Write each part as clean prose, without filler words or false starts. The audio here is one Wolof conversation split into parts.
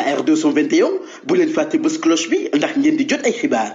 AR 221 bu leen fàtte bës cloche bi ndax ngeen di jot ay xibaar.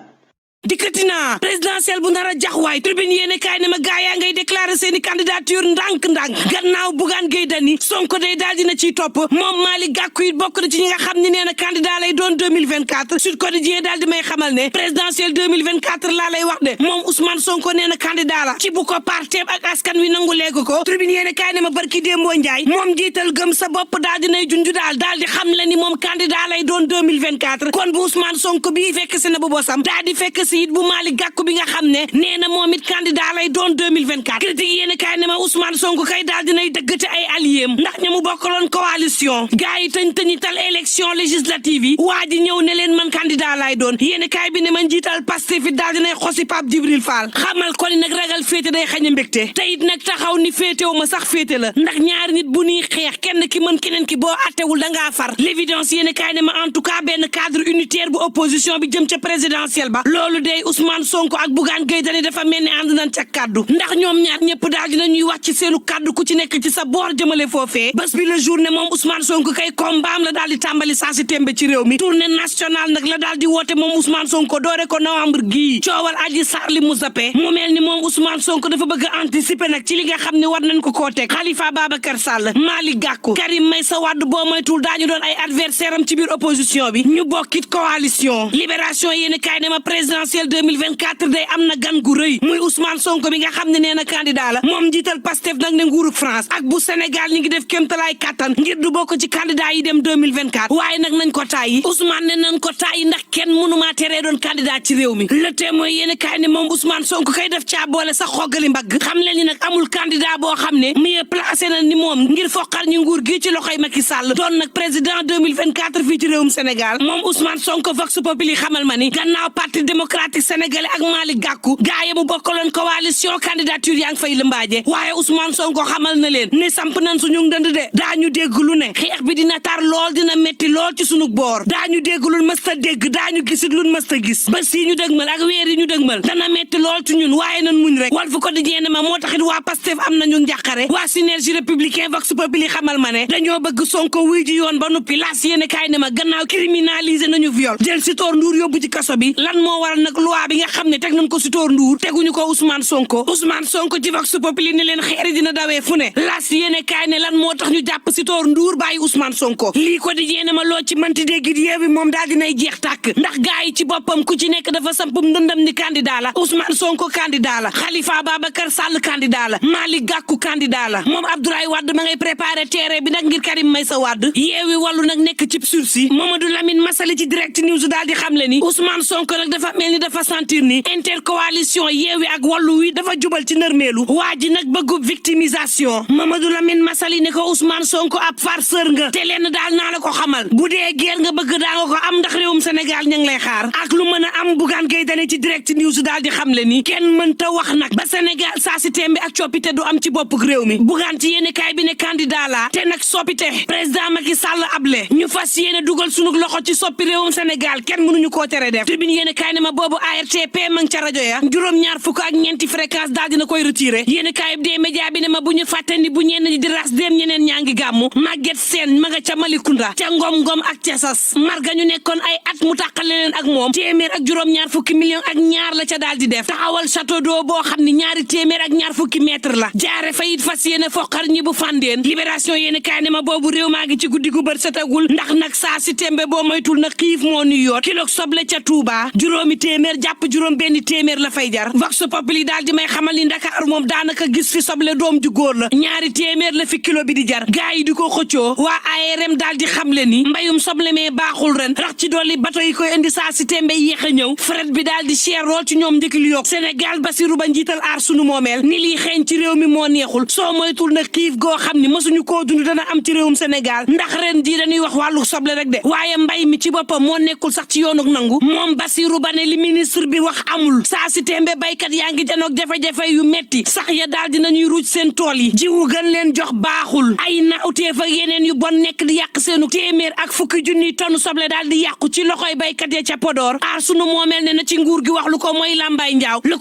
dikkatina présidentielle bu ndara jaxwaay tribune yéene kaay ne ma gaayaa ngay déclarer seeni candidature ndànk-ndànk gannaaw Bougane Gueye Dany Sonko day daal dina ciy topp moom Malick Gakou it bokk na ci ñi nga xam ne nee na candidat lay doon 2024 Sud Quotidien daal di may xamal ne présidentielle 2024 laa lay wax de moom Ousmane Sonko nee na candidat la ci bu ko parteem ak askan wi nangu léegi ko tribune yéene kaay ne ma barki Dembo Ndiaye moom jiital gëm sa bopp daal dinay junju daal di xam le ni moom candidat lay doon 2024 kon bu Ousmane Sonko bii fekk si na bu bosam daal di fekk si it bu Malick Gakou bi nga xam ne nee na moom it candidat lay doon 2024 critique yéen kaay ne ma Ousmane Sonko kay daal dinay dëggate ay alliés ndax ña mu bokkaloon coalition gars yi tëñtal élection législative yi waa ji ñëw ne leen man candidat lay doon yéen kaay bi ne man jiital Pastef it daal dinay xosi Pape Djibril Fall xamal ko ni nag ragal féete day xañ a mbégte te it nag taxaw ni féetewu ma sax féete la ndax ñaari nit bu ñuy xeex kenn ki mën keneen ki boo attewul dangaa far l'évidence yéen kaay ne ma en tout cas benn cadre unitaire bu opposition bi jëm ca présidentielle ba loolu day Ousmane Sonko ak Bougane Gueye Dany dafa mel ni ànd nañ ca kaddu ndax ñoom ñaar ñëpp daal dina ñuy wax ci seenu kaddu ku ci nekk ci sa boor jëmale foofee bés bi le journée moom Ousmane Sonko kay kombaam la daal di tàmbali saa si tembe ci réew mi tournée nationale nag la daal di woote moom Ousmane Sonko doore ko novembre gii coowal Adji Sarr li mu zappe mu mel ni moom Ousmane Sonko dafa bëgg a anticiper nag ci li nga xam ne war nañ ko koo teg Khalifa Babacar Sall Malick Gakou Karim Meïssa Wade boo moytul daañu doon ay adversaire am ci biir opposition bi ñu bokkit coalition libération yéen kaay ne ma présidentielle 2024 day am na gan gu rëy muy Ousmane Sonko bi nga xam ne nee na candidat la moom njiital Pastef nag ne nguurug France ak bu Sénégal ñi ngi def kéemtalaay kattan ngir du bokk ci candidat yi dem 2024 waaye nag nañ ko tàyyi Ousmane ne nañ ko tàyyi ndax kenn mënumaa teree doon candidat ci réew mi le témoin yéen kaay ne moom Ousmane Sonko kay def caa boole sax xoggali mbagg xam leen ni nag amul candidat boo xam ne mieux placé na ni moom ngir foqal ñu nguur gi ci loxoy Macky Sall doon nag président 2024 fii ci réewum Sénégal moom Ousmane Sonko Vox Populi xamal ma ni gannaaw parti démocratique sénégalais ak Malick Gakou gaaye mu bokkaloon coalition candidature yaa ngi fay lëmbaaje waaye Ousmane Sonko xamal na leen ne samp nañ suñu ndënd de daañu dégg lu ne xeex bi dina tar lool dina metti lool ci suñu boor daañu dégg luñ mësta dégg daañu gisit luñ mësta gis ba si ñu dëgmal ak weer yi ñu dëgmal dana metti lool ci ñun waaye nan muñ rek Walf Quotidien ma moo taxit waa Pastef am nañu njàqare waa Synergie républicain Vox Populi xamal ma ne dañoo bëgg Sonko wuy ji yoon ba noppi laas yéene kaay ne ma gannaaw criminaliser nañu viol jël Sitor Ndour yóbbu ci kaso bi lan moo waral nag loi bi nga xam ne teg nañ ko Sitor Ndour teguñu ko Ousmane Sonko ci Vox Populi ne leen xeeri dina dawee fu ne laas yéene kaay ne lan moo tax ñu jàpp Sitor Ndour bàyyi Ousmane Sonko lii ko di yéene ma loo ci mënti dégg Yewwi moom daal dinay jeex tàkk ndax gaa yi ci boppam ku ci nekk dafa sampum ndëndam ni candidat la Ousmane Sonko candidat la Khalifa Babacar Sall candidat la Malick Gakou candidat la moom Abdoulaye Wade ma ngay préparé terrain bi nag ngir Karim Meïssa Wade Yewwi Wallu nag nekk ci sursis Mamadou Lamine Massaly ci Direct News daal di xamle ni Ousmane Sonko nag dafa mel ni dafa sentir ni intercoalition Yewwi ak Wallu wi dafa jubal ci nërmeelu waa ji nag bëggub victimisation Mamadou Lamine Massaly ne ko Ousmane Sonko ab farceur nga te lenn daal naa la ko xamal bu dee guerre nga bëgg daa nga ko am ndax réewum Sénégal ña ngi lay xaar ak lu mën a am Bougane Gueye Dany ci Direct News daal di xamle ni kenn mënta wax nag ba Sénégal saa si tembe ak coppite du am ci bopp réew mi Bougane ci yéene kaay bi ne candidat la te nag soppite président Macky Sall able ñu fas yéene dugal sunu loxo ci soppi réewum Sénégal kenn mënuñu koo tere def tribune yéene kaay ne ma boobu ARTP ma ngi ca rajo ya juróom-ñaar fukk ak ñeenti fréquence daal dina koy retiré yéene kaay bi dee média bi ne ma bu ñu fàtte ni bu ñenn ñi di ras dem ñeneen ñaa ngi gàmmu Maguette Sène ma nga ca Malicounda ca ngom-ngom ak ca sas marga ñu nekkoon ay at mu tàqale leen ak moom téeméer ak juróom-ñaar fukki million ak ñaar la ca daal di def taxawal château d'eau boo xam ni ñaari téeméer ak ñaar fukki mètre la jaare fa it fas yéene foqar ñi bu fàndeen libération yéene kaay ne ma boobu réew maa ngi ci guddi gu bër setagul ndax nag saa si tembe boo moytul na xiif moo nu yoot kilo soble ca Touba juróomi téeméer jàpp juróom benn téeméer la fay jar Vox Populi daal di may xamal ni Dakar moom daanaka gis fi soble doom ju góor la ñaari téeméer la fi kilo bi di jar gaa yi di ko xëccoo waa ARM daal di xamle ni mbayum soble mee baaxul ren rax ci dolli bato yi koy indi saa si tembe yéex a ñëw fret bi daal di cher lool ci ñoom njëkk li yokk Sénégal Bassirou Ba njiital aar sunu moomeel ni lii xeeñ ci réew mi moo neexul soo moytul na xiif goo xam ni mësuñu koo dund dana am ci réewum Sénégal ndax ren jii dañuy wax wàllu soble rek de waaye mbay mi ci boppam moo nekkul sax ci yoonu nangu moom Bassirou Ba ne li ministre bi wax amul saa si tembe baykat yaa ngi janoog jafe-jafe yu metti sax ya daal dinañuy ruuj seen tool yi jiwu gën leen jox baaxul ay naawteef ak yeneen yu bon nekk di yàq seenu téeméer ak fukki junniy tonn soble daal di yàqu ci loxoy baykat ya ca Podor aar sunu moomeel ne na ci nguur gi wax lu ko mooy lambay njaaw le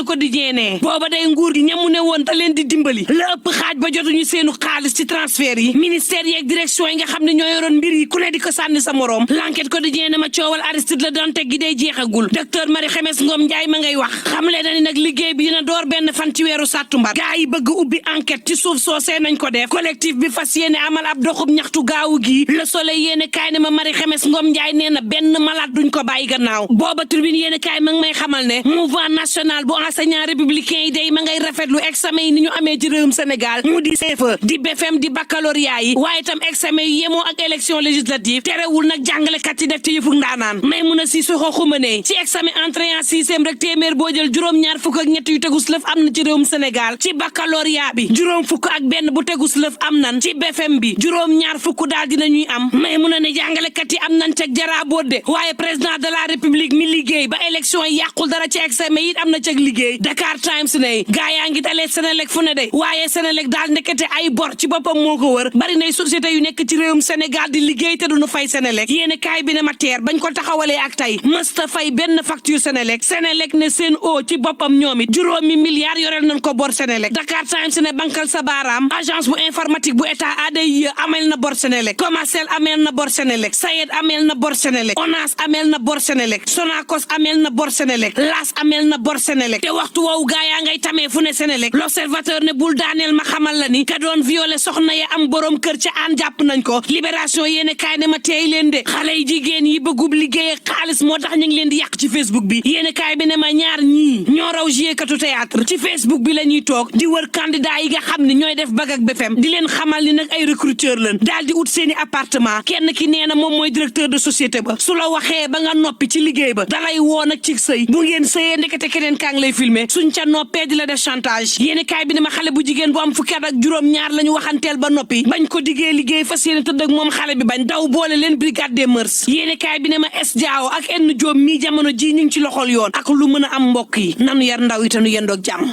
quotidien ne booba day nguur gi ñamu ne woon te leen di dimbali la ëpp xaaj ba jotuñu seenu xaalis ci transfert yi ministère yeeg direction yi nga xam ne ñoo yoroon mbir yi ku ne di ko sànni sa moroom l'enquête quotidien ne ma coowal Aristide Le Dantec gi day jeexagul docteur Marie Khemesse Ngom Ndiaye ma ngay wax xamle na ni nag liggéey bi dina door benn fan ci weeru sàttumbar gaa yi bëgg ubbi enquête ci suuf soosee nañ ko def collectif bi fas yéene amal ab doxub ñaxtu gaawu gi Le Soleil yéene kaay ne ma Marie Khemesse Ngom Ndiaye nee na benn malade duñ ko bàyyi gannaaw booba Tribune yéene kaay ma ngi may xamal ne mouvement national bu enseignant républicain yi day ma ngay rafetlu examen yi ni ñu amee ci réewum Sénégal mu di CFEE di BFEM di baccalauréat yi waaye itam examen yi yemoo ak élection législative terewul nag jàngalekat yi def ci yëfu ndaanaan may mun a si soxo xumane ci examen entrée en sixième rek téeméer boo jël juróom-ñaar fukk ak ñett yu tegus lëf am na ci réewum Sénégal ci baccalauréat bi juróom fukk ak benn bu tegus lëf am nan ci BFEM bi juróom-ñaar fukk daal dinañuy am may mun a ne jàngalekat yi am nañ ceg jaraaboot de waaye président de la république mi liggéey ba élection yi yàqul dara ci examen yi am na ceg liggéey Dakar Times ne gaa yaa ngi dalee Sénélec fu ne de waaye Sénélec daal nekkete ay bor ci boppam moo ko wër bari nay société yu nekk ci réewum Sénégal di liggéey te duñu fay Sénélec yéene kaay bi ne ma teer bañ ko taxawalee ak tey mësta fay benn facture Sénélec ne seen o ci boppam ñoom it juróomi milliards yoreel nañ ko bor Sénélec Dakar Times ne bankal sa baaraam agence bu informatique bu état ADIE amel na bor Sénélec Comasel amel na bor Sénélec Sayed amel na bor Sénélec ONAS amel na bor Sénélec Sonacos amel na bor Sénélec Las amel na bor Sénélec te waxtu woowu gaa yaa ngay tamee fu ne Sénélec L'Observateur ne bul daaneel ma xamal la ni ka doon violé soxna ya am borom kër ca aan jàpp nañ ko Libération yéene kaay ne ma teey leen de xale yi jigéen yi bëggub liggéey ak xaalis moo tax ñu ngi leen di yàq ci Facebook bi yéene kaay bi ne ma ñaar ñii ñoo raw jiekatu théâtre ci Facebook bi la ñuy toog di wër candidat yi nga xam ne ñooy def bag ak BFEM di leen xamal ni nag ay recruteur lañ daal di ut seeni appartement kenn ki nee na moom mooy directeur de société ba su la waxee ba nga noppi ci liggéey ba dalay woo nag ci sëy bu ngeen sëyee ndekete keneen kaa ngi lay filmer suñ ca noppee di la def chantage yéene kaay bi ne ma xale bu jigéen bu am fukki at ak juróom-ñaar la ñu waxanteel ba noppi bañ ko diggee liggéey fas yéene tëdd ak moom xale bi bañ daw boole leen brigade des mœurs yéene kaay bi ne ma es jaaw ak enn joom mii jamono ji ñu ngi ci loxol yoon ak lu mën a am mbokk yi nanu yar ndaw yi te nu yendoog jàmm